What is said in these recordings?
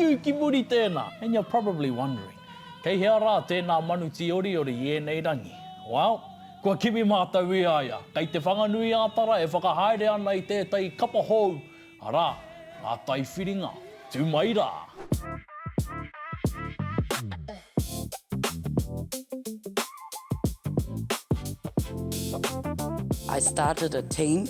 Tū ki muri tēnā! And you're probably wondering, kei hea rā tēnā manu tīoriori i ēnei rangi? Well, kua kimi mātou i a ia, kei Te Whanganui-ā-Tara e whakahaere ana i tētahi kapa hou, arā, ngā tai whiringa. Tū mai rā! I started a team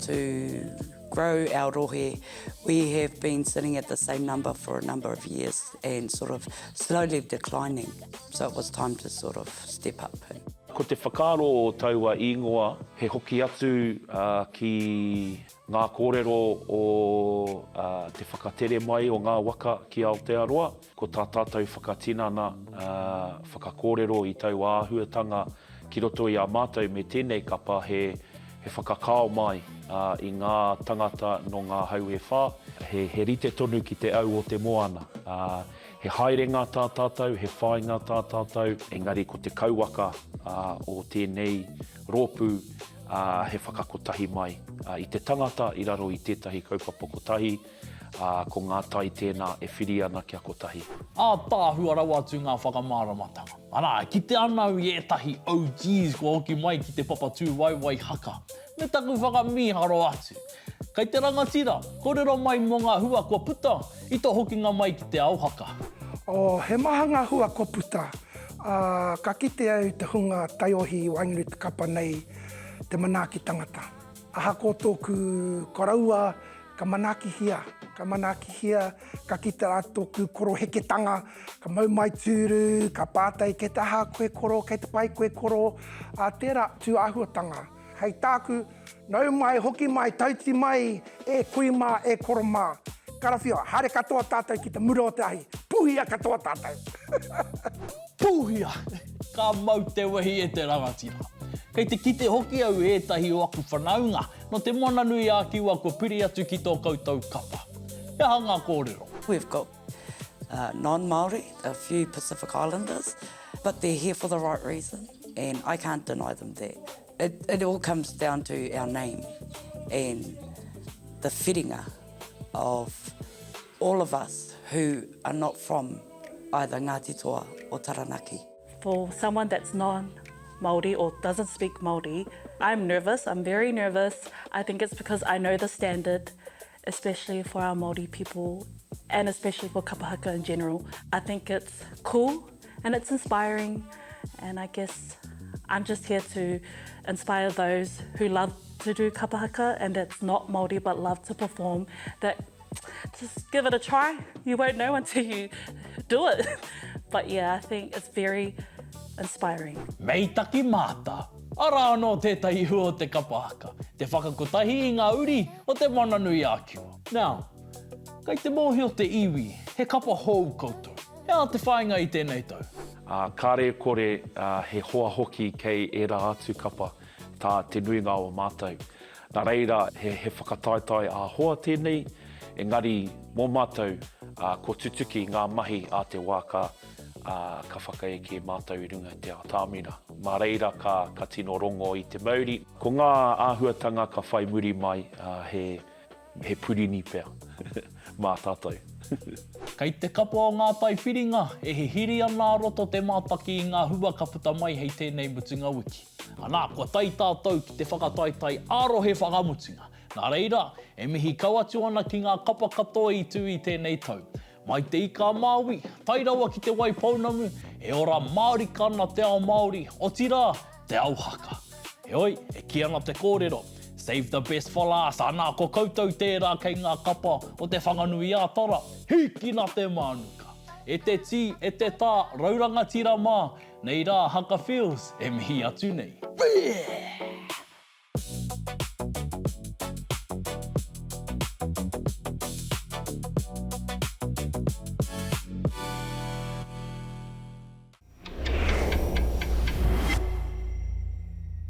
to grow our rohe. We have been sitting at the same number for a number of years and sort of slowly declining. So it was time to sort of step up. And... Ko te whakaaro o taua ingoa he hoki atu ki ngā kōrero o te whakatere mai o ngā waka ki Aotearoa. Ko tā tātou whakatinana, whakakōrero i taua āhuatanga ki roto i a mātou me tēnei kapa he he whakakao mai i ngā tangata nō ngā hau e whā. He he rite tonu ki te au o te moana. He haerenga tā tātou, he whāinga tā tātou, engari ko te kauwaka o tēnei rōpū he whakakotahi mai i te tangata i raro i tētahi kaupapa kotahi, ā, ko ngā tai tēnā e whiri ana kia kotahi. Ātaahua rawa atu ngā whakamāramatanga. Arā, e kite ana au i ētahi OGs kua hoki mai ki te papa tūwaewae haka, me taku whakamīharo atu. Kei te rangatira, kōrero mai mō ngā hua kua puta i tō hokinga mai ki te ao haka. Oh, he maha ngā hua kua puta. Ā, ka kite au i te hunga taiohi i waenganui i te kapa nei, te manaaki tangata. Ahakoa tōku koroua, Ka manaakihia, ka manaakihia, ka kite rā tōku koroheketanga, ka mau mai tūru, ka pātai, kei te aha koe koro, kei te pai koe koro, ā, tērā tū āhuatanga. Hei tāku, nau mai, hoki mai, tauti mai, e kui mā, e koro mā. Karawhiua, haere katoa tātou ki te mura o te ahi, pūhia katoa tātou! Pūhia! Ka mau te wehi e te rangatira. Kei te kite hoki au i ētahi o aku whanaunga Nō Te Moana-nui-ā-Kiwa kua piri atu ki tō koutou kapa. He aha ngā kōrero? We've got non-Māori, a few Pacific Islanders, but they're here for the right reason and I can't deny them that. It, it all comes down to our name and the whiringa of all of us who are not from either Ngāti Toa or Taranaki. For someone that's non-Māori or doesn't speak Māori, I'm nervous, I'm very nervous. I think it's because I know the standard, especially for our Māori people and especially for kapa haka in general. I think it's cool and it's inspiring and I guess I'm just here to inspire those who love to do kapa haka and that's not Māori but love to perform that just give it a try. You won't know until you do it. But yeah, I think it's very inspiring. Mei taki māta. Arā anō tētahi hua o te kapa haka, te whakakotahi i ngā uri o Te Moana-nui-a-Kiwa. Now, kei te mōhio te iwi, he kapa hou koutou. He aha te whāinga i tēnei tau? Ā, kāre e kore, ā, he hoa hoki kei ērā atu kapa, tā te nuinga o mātou. Nā reira, he, he whakataetae ā-hoa tēnei, engari mō mātou, ā, kua tutuki ngā mahi a te wā ka, ā, ka whakaeke mātou i runga i te atamira. Mā reira ka, ka tino rongo i te mauri. Ko ngā āhuatanga ka whai muri mai, ā, he, he purini pea mā tātou. Kei te kapa o ngā tai whiringa e hihiri ana a roto te mātaki i ngā hua ka puta mai hei tēnei mutunga wiki. Anā, kua tae tātou ki te whakataetae ā-rohe whakamutunga. Nā reira, e mihi kau atu ana ki ngā kapa katoa i tū i tēnei tau. Mai Te Ika-a-Māui, tae rawa ki Te Waipounamu, e ora mārika ana te ao Māori, otirā, te ao haka. Heoi, e kī ana te kōrero, Save the best for last, anā, ko koutou tērā kei ngā kapa o Te Whanganui-ā-Tara, hīkina te mānuka! E te tī, e te tā, rau rangatira mā, Nei rā Haka Feels e mihi atu nei.